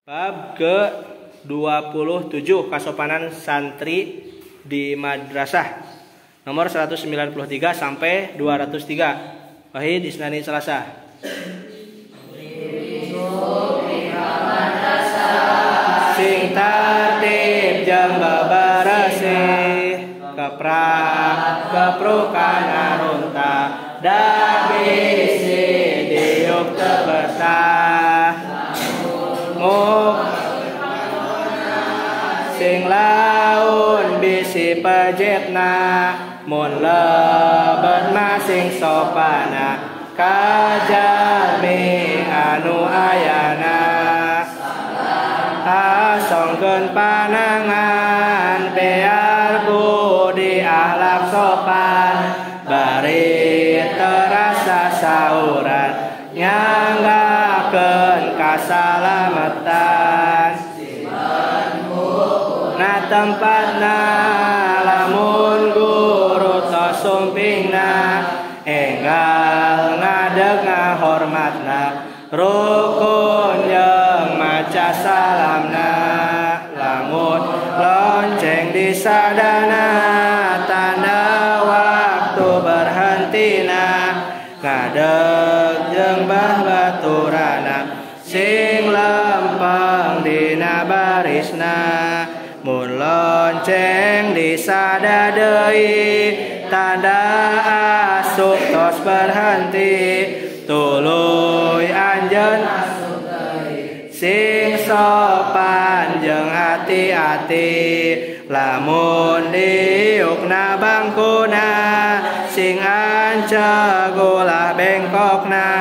Bab ke-27 kasopanan santri di madrasah nomor 193 sampai 203. Wahid Isnani Selasa. Sing tertib jeung beberesih keprak keprukan arunta da bisi diuk teu betah. Sing laun bisi pejetna mun lebet mah sing sopana ka jalmi anu ayana asongkeun panangan bear budi akhlak sopan bari terasa sauran nyanggakeun kasalamatan. Na tempatna lamun guru tos sumpingna enggal ngadeg ngahormatna rukun jeung maca salamna lamun lonceng disadana tanda waktu berhentina ngadeg jeung baturana sing lempeng dina barisna mun lonceng disada deui tanda asup tos berhenti tuluy anjeun sing sopan jeung hati-hati lamun diukna bangkuna sing anceg ulah bengkokna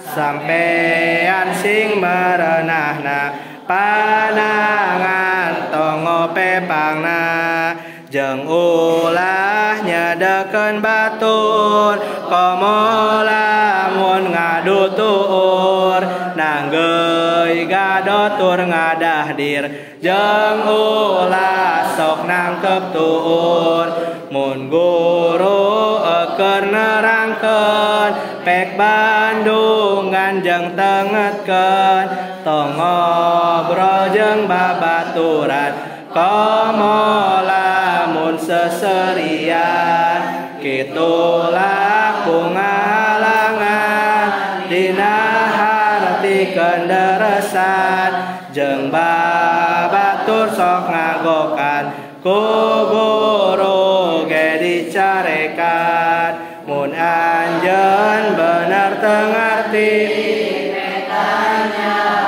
sampean sing merenahna panangan tong pepangna jeung ulah nyedekeun batur komo lamun ngadu tuur nanggeui gadotur ngadahdir jeung ulah sok nangkep tuur mun guru keur nerangkeun pek Bandungan jeung tengetkeun tong ngobrol jeung babaturan komo lamun seserian kitulah ku ngahalangan dina harti kenderesan jeung babatur sok ngagokan ku guru ge dicarekan mun anjeun bener teu ngarti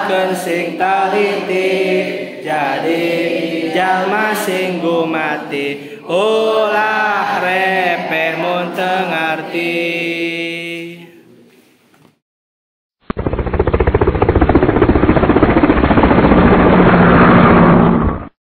keun sing taliti jadi jalma sing gumati ulah repeh mun teu ngarti.